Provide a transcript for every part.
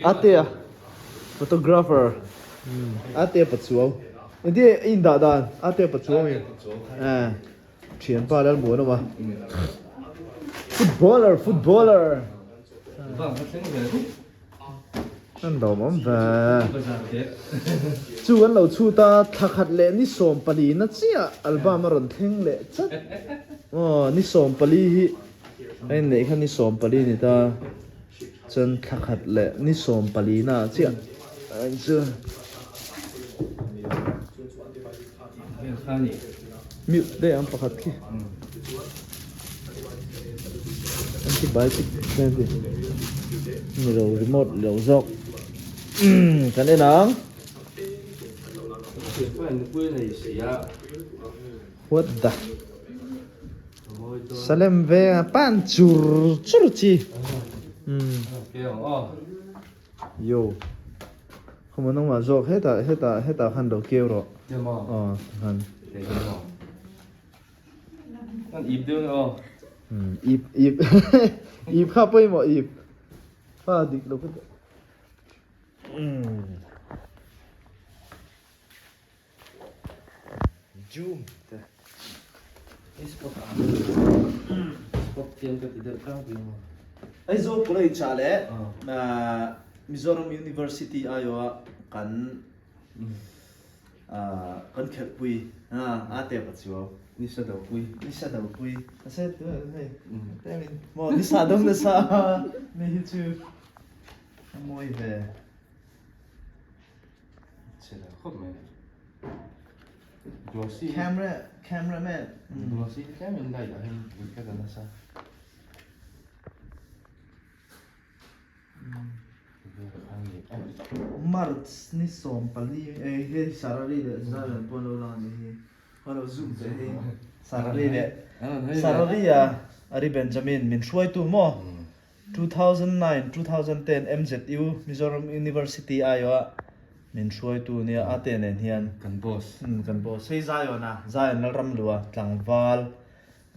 Atea photographer Atea Pachuau engtin nge i indah dan Atea Pachuau nge eh thianpa Lalmuanawm a footballer footballer An lawm awm ve. Chu an lo chhut a, thla khat leh ni 14 na chiah album a rawn thleng leh chat. Aw, ni 14 hi a inneih kha ni 14 ni ta. Chuan thla khat leh ni 14 na chiah a in chu. Mute daih ang pakhat khi. Antibiotic maybe ni lo remote lo zawk kan en ang. What the Salem venga pan chur chur chi. Yo. Khawma nangmah zawk hetah hetah hetah khan lo keu rawh. Aw khan. Kan ip deuh aw. Um ip ip ip kha pawimawh ip. Fa dik lo ka um. Zoom te. Spot spot tiang ka ti deuh tlangpui maw. Aizawl College ah leh Mizoram University aiawh kan kan khelhpui a te pa chu. Nisa dopui. Nisa dopui. A se tu hei. Temin maw nisa dom nasa ni hi chu a mawi ve. Chhe lo khawp mai. Glossy. Camera cameraman. Glossy hi tlem in light ah hian ui ka la nasa. March ni 14 eh hei Sarari leh Zion pawh an lo lang a nih hi. Ka lo zoom teh hei. Sarari leh Sarari a Ari Benjamin min hruaitu maw? 2009, 2010 MZU, Mizoram University aiawh min hruaitu nia a te nen hian. Kan boss. Umm kan boss. Hei Zion a, Zion Lalramlua, tlangval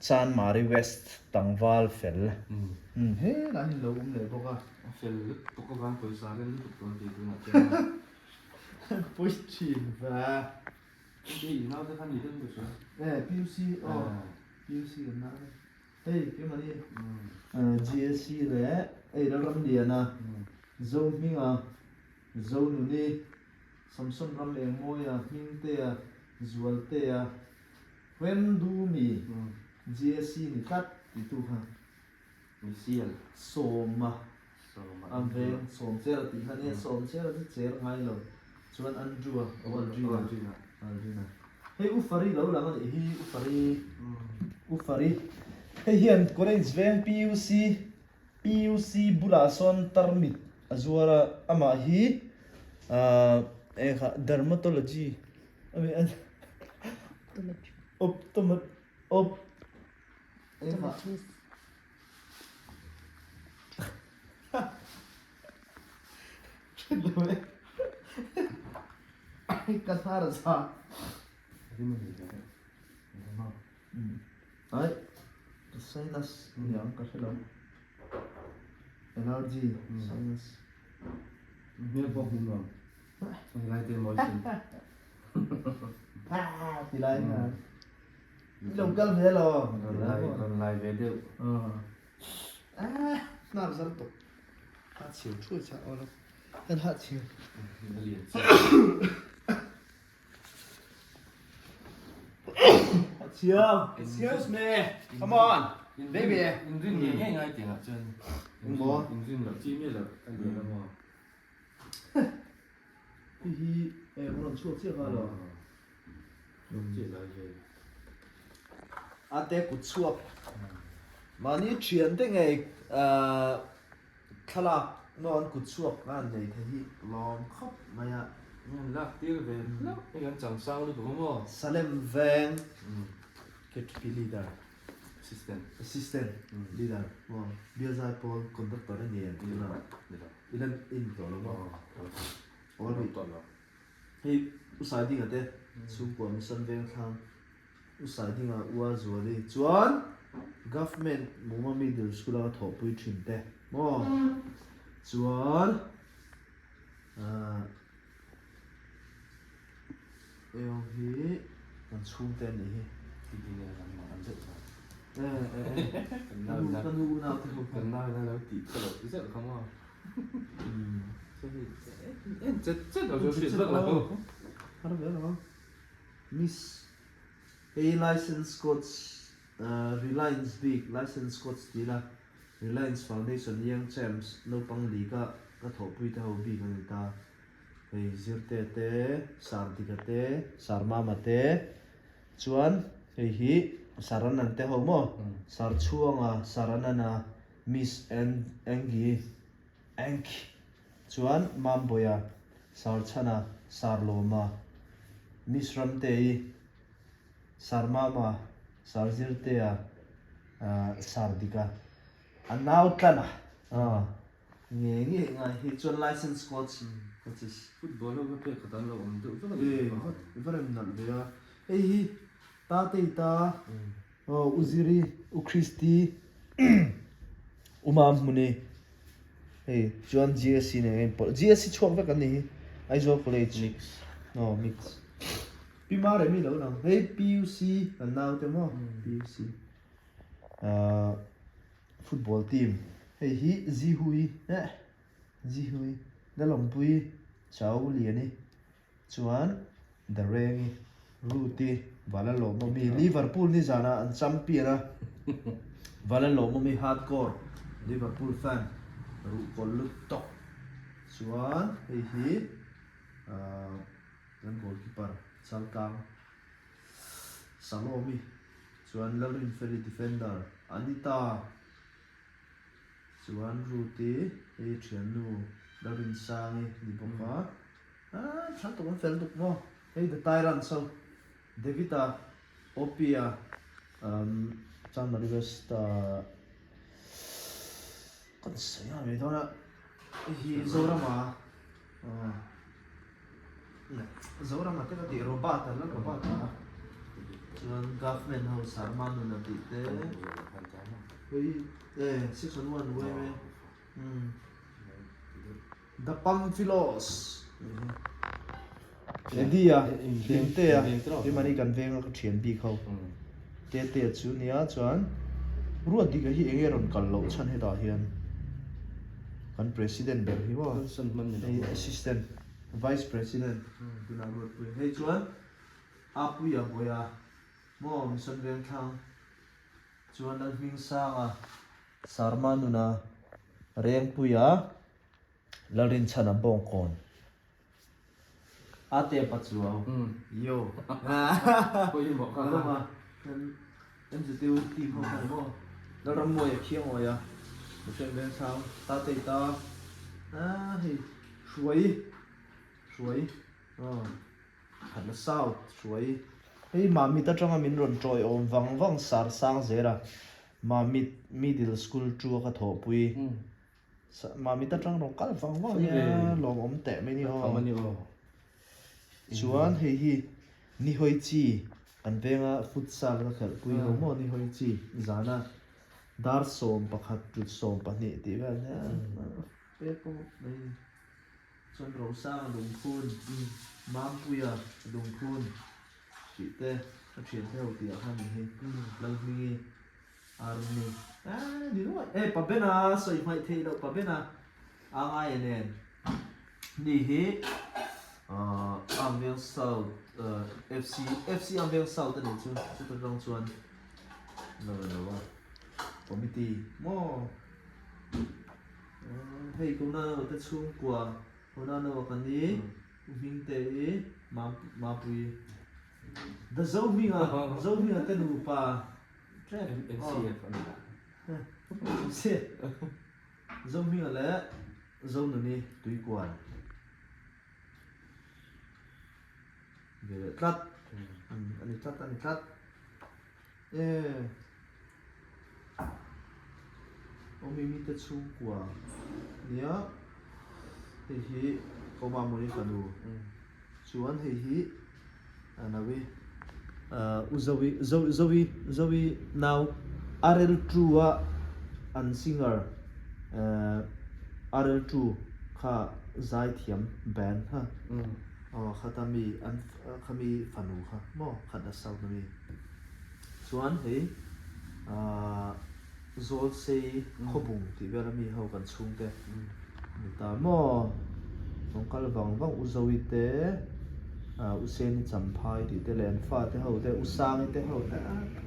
Chanmari West tlangval fel. Umm he lai hi lo awm leh bawk a. A fel lutuk avang pawisa rem lutuk dawn tih tunah chuan. Pawi thin va. Hei i naute kha ni deuh ka hria. Eh PUC aw PUC kan nau. Hei keimahni GSC leh hei Lalramliana, Zohminga, Zonuni, Samson Ramengmawia, Hmingtea, Zualtea, Hwemdumi, GSC ni tlat titu kha Sawma an veng Sawmchera tih kha nia Sawmchera chu cher ngai lo chuan Andrew-a oh Aldrina Aldrina hei U Fari lo lang a nih hi U Fari U Fari hei hian college veng PUC PUC bulah sawn tarmit a zuar a amah hi ah eng kha dermatology ami a optomet op eng kha. Ka hnar a za. Ai, ka sinus niang ka hre lo. Allergy, sinus. Hmel pawh hmu nuam. Lai te mawi sin. Ti lai na. Lo kal ve lo. Rawn lai ve deuh. Ah, hnar zar tuk. Ha chiu thu cha aw lo. Kan ha chiu. Ha chiu. Excuse me. Come on. Baby. In rin nge nge ngai tiang ah chuan. Mo. In rin lo chi mi lo kan lian mo. Hi hi eh ron chuak chiah ka lo. A te kut chhuak mahni thian te ngei thlalak maw an kut chhuak a an nei thei hi lawm khawp mai a. An lak tir ve hlauh hei an chang sang lutuk a maw. Salem veng KTP leader Assistant Assistant leader maw Bialzai pawl conductor a ni em tuna i la in tawh lo maw aw a ni. Hei U Saidinga te chhungkua Mission Vengthlang U Saidinga Ua Zuali chuan Government Muma Middle School a ka thawhpui thin te maw chuan. Ahh eo hi kan chhungte a nih hi. Titi nen an mang an zeuh tawh. E e e ka nu ka nu unau te ho kha. Kan nau in a lo tih kha lo ti zeuh kha maw. Chuan hei en chet chet lo chu hriat vak lo. Har ve lo. Miss hei license coach Reliance bik license coach ti ila Reliance Foundation Young Champs naupang league a ka thawhpui te ho bik a ni ta. Hei Zirte te, Sardika te, Sarmama te chuan hei hi Saranan te ho maw? Sarchhuanga, Saranana, Miss Angie, Ank chuan Mamboia, Sarchhana, Sarlawma, Miss Ramtei, Sarmama, Sarzirtea, Sardika, a nau tlan a. Nge nge ngai hi chuan license coach coaches. Football ho kha pek khat an lo awm deuh vek a ni. E va rem nalh ve a. Hei hi Tatei ta aw U Ziri, U Christy, U Mamhmuni hei chuan GSC nen a inpawlh. GSC chhuak vek an ni hi Aizawl College. Mix. Aw mix. Pi Maremi lo lang. Hei PUC kan naute maw PUC. Ahh. Football team hei hi Zihui eh Zihui Lalawmpui Chau Liani chuan Darengi Ruti Valalawmawmi Liverpool nizanah an champion a Valalawmawmi hardcore Liverpool fan ruhkawl lut tawk chuan hei hi ahh kan goalkeeper Chaltlang Salomi chuan Lalrinfeli defender Anita chuan Ruth-i hei thiannu Lalrinsangi ni bawk a, ah tha tawk an fel duk maw hei The Tyrants ho David-a Opie-a umm Chanmari West-a kan sawi nghal mai dawn a hei hi Zorama ah. Zorama te ka tih Robert a la Robert a chuan government ho Sarma nun a tih te hei e 6 on 1 uaime umm The Pamphilus Eddie a Hlimte a keimahni kan venga ka thian bik ho Tete chu nia chuan Ruatdika hi enge rawn kal loh chhan hetah hian kan president ber hi maw hei assistant vice president tunah Ruatpuia hei chuan Apuia Bawia maw Mission Vengthlang chuan Lalhmingsanga Sarma nuna Rengpuia Lalrinchhana Bawngkawn. A te pa chu au. Yo. Pawimawh kha. Rama kan MZU team ho khan maw. Lalrammuai a khiang awih a. Hussein Vengsang ta tei ta. Ah hei hruai hruai aw khatna south hruai. Hei Mamit atanga min rawn tawiawm vang vang sar sang zel a. Mamit middle school chu a ka thawhpui. Mamit atang rawn kal vang vang nia lawmawm teh mai ni aw. Chuan hei hi Nihawi chi kan venga futsal ka khelh pui ho maw Nihawi chi zana dar 11.72 tih vel hian pek pawh mai ni. Chuan Rosanga lungphun, Mampuia lungphun tih te ka thian te ho tih ah khan ni hi Lalhmingi. Army eh ni ruai eh pa bena sawi hmaih theih loh pa bena a ngai a nen ni hi ahh Amveng South ahh FC FC Amveng South a nih chu chuta tang chuan lo lo a committee maw hei kuna te chhungkua kuna no ka ni u Hmingte i Mapui The Zohminga Zohminga te nupa NCF a ni a. Zohminga leh Zonuni tuikual ve leh tlat a ni tlat a ni tlat e Awmimi te chhungkua nia hei hi Kawmamawni fanu chuan hei hi a nawi U Zoe Zoe Zoe nau RL two a an singer RL two kha. Kha zaithiam band kha aw khata mi an kha mi fanu kha maw khat a south ami chuan hei ahh Zawlsei khawbung tih vel ami ho kan chhungte ni ta maw rawn kal vang vang U Zoe te ahh U Seni Champhai tih te leh an fate ho te U Sangi te ho te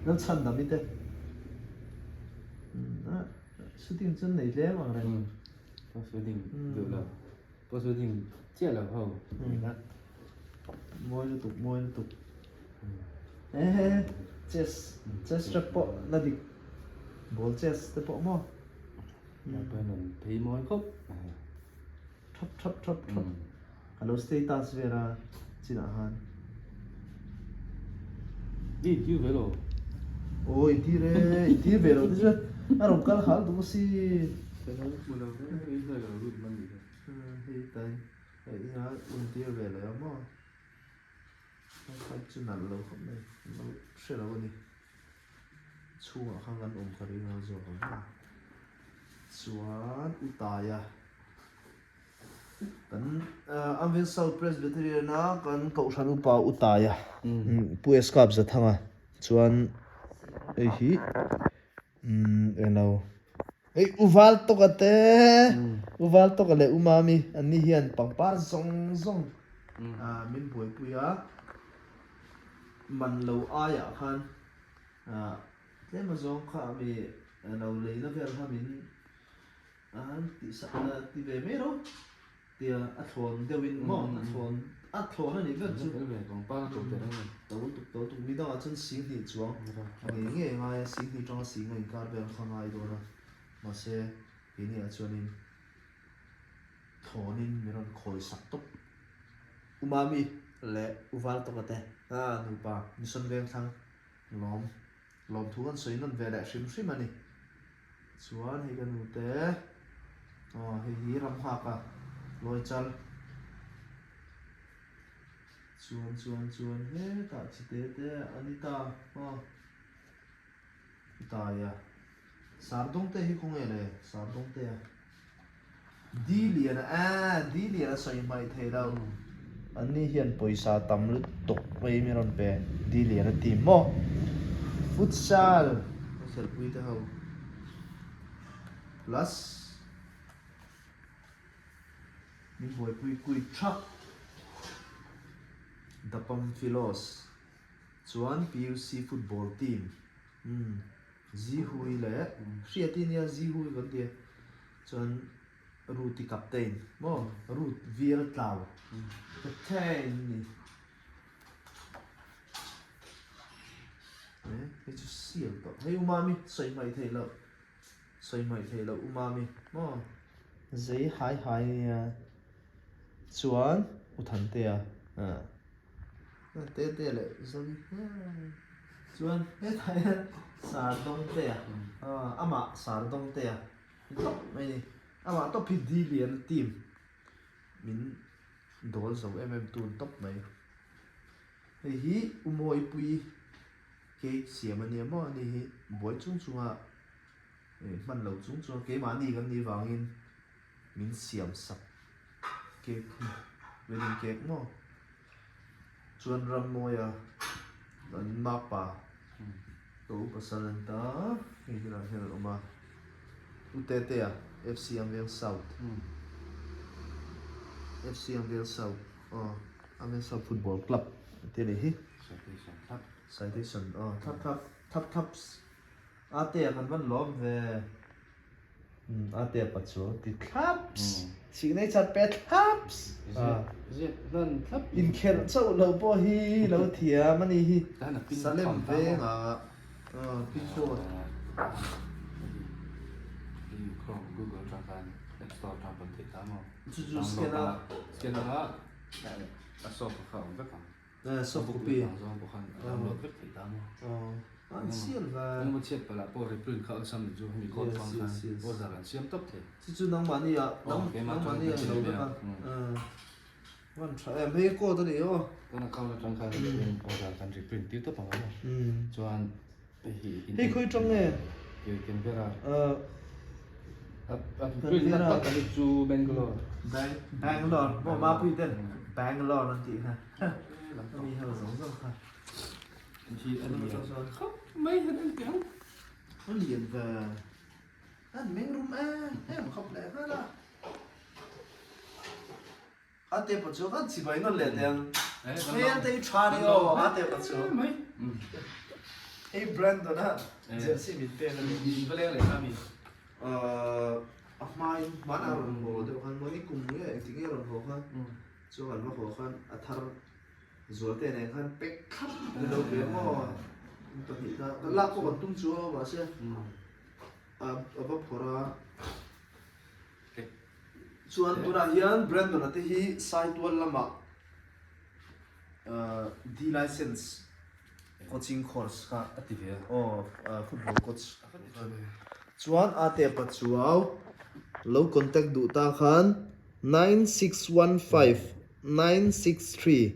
Lalchhandami te umm shooting chu an nei tlem ang reng. Post wedding duh lo post wedding chiah lo ho nia. Mawi lutuk mawi lutuk ehe chess chess trap pawh la dik ball chess te pawh maw. Lai pawh hian rawn phei mawi khawp mai. Thap thap thap thap ka lo status vel a chinah khan. I tir ve lo. Aw i tir e, i tir ve lo te chuan a rawn kal hal duh si. Ka lo hmu lo ve, i hnuai ka lo lut man nih kha. Hei tain hei ina un tir ve lo maw. Pipe chu nalh lo khawp mai, an lo hre lo a ni. Chhungah khan kan awm ka ring a zawk ang a. Chuan Utaia. Kan Anvil South Presbyterian a kan Kohhran upa Utaia Pu Escap Zathanga chuan hei hi englo hei Uval tawka te Uval tawka leh Umami an ni hian pangpar zawng zawng min buaipui a man lo aiah khan tlem azawng kha mi lo leina vel kha min An tih sak na ti ve mai ro tia a thlawn deuh in maw a thlawn a thlawn a nih vek chu to tuk to tuk mi dangah chuan sing hnih chuang ngei ngei a ngai a sing hnih tanga sing a inkar vel kha ngai dawn a mahse keini ah chuanin thlawnin mi rawn khawi sak tawp Umami leh Uvaltawka te nupa Mission Vengthlang lawm. Lawmthu kan sawi nawn ve leh hrim hrim a ni. Chuan hei ka nute aw hei hi ram nghak a lawi chal. Chuan chuan chuan hetah chi te te a ni ta aw tlai a Sardawng te hi khawnge le Sardawng te a. Di lian a eh di lian a sawi hmaih thei lo. An ni hian pawisa tam lutuk mai mi rawn pe di lian a ti maw. Futsal a khelhpui te ho plus min buaipui kui thak The Pamphilus chuan PUC football team umm. Zihui leh Hriati nia Zihui kan ti a chuan Ruth i captain maw Ruth Vial Tlau captain ni eh hei chu sial tawh hei Umami sawi hmaih theih loh sawi hmaih theih loh Umami maw zei hai hai nia chuan U Thantea ah. Te te leh Zoe chuan hetah hian Sardawngtea amah Sardawngtea ni tawp mai a ni amah tawp hi Dilian team min dawl zo em em tun tawp mai hei hi Umawipuii cake siam a nia maw ani hi buai chung chunga hman lo chung chunga keimahni kan nih vangin. Min siam sak cake hi wedding cake maw chuan Rammawia an makpa ka u pasal an ta hei helaiah hian an awm a U Tetea FC Amveng South FC Amveng South aw Amveng South Football Club te a nih hi Citation aw thlap thlap thlap thlap Atea kan van lawm ve. A te pa chu ti thlaps. Signature pe thlaps. Inkhelh chauh lo pawh hi lo thiam a ni hi. Salem venga pin code. Chu chu scan a. Scan a a soft kha awm vek ang. Soft copy. Chu chu nangmahni ah nangmahni ah ilo vek a van tha em hei code a ni aw. Hei khawi tang nge? A tak a chu Bangalore. Bangalore maw Mapui ten Bangalore an tih kha mi ho zawng zawng kha. Hi a lian khawp mai han en teh ang. A lian ve. An meng rum em em khawp leh nghal a. A te pawh chu kan chibai nawn leh teh ang. Hmel te hi tha ni aw a te pawh chu. Hei Brandon a jersey min pek a ni. In va leng leh kha mi? A hmain hmanah a rawn haw deuh khan maw ni kum nge engtik nge a rawn haw khan chuan kan va haw khan a thar zual te nen khan pek thlap ni lo ve maw in pahnih kha kan lak pawh kan tum chu a mahse a va phawrh a. Chuan tunah hian Brandon-a te hi Saitual lamah D license coaching course kha a ti ve a. Aw, football coach. Chuan Ate Pachuau lo contact duh ta khan 9615 963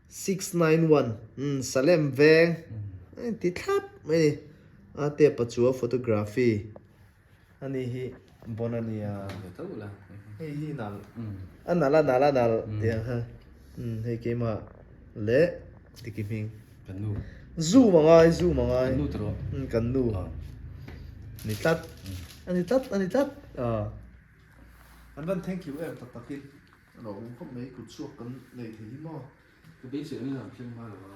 691 Salem veng ti thlap mai a ni. Ate Pachuau photography. Ani hi bon a nia. Hei hi nal. A nal a nal a nal tih ang kha. Hei keimah leh Diki hming. Kan nu. Zoom a ngai zoom a ngai. Kan nu tawh. Kan nu. Ni tlat. A ni tlat a ni tlat. An van thank you em tak takin. A lo awm khawp mai kut chhuak kan nei thei hi maw. Ka beisei angin a rawn thleng hma lo a.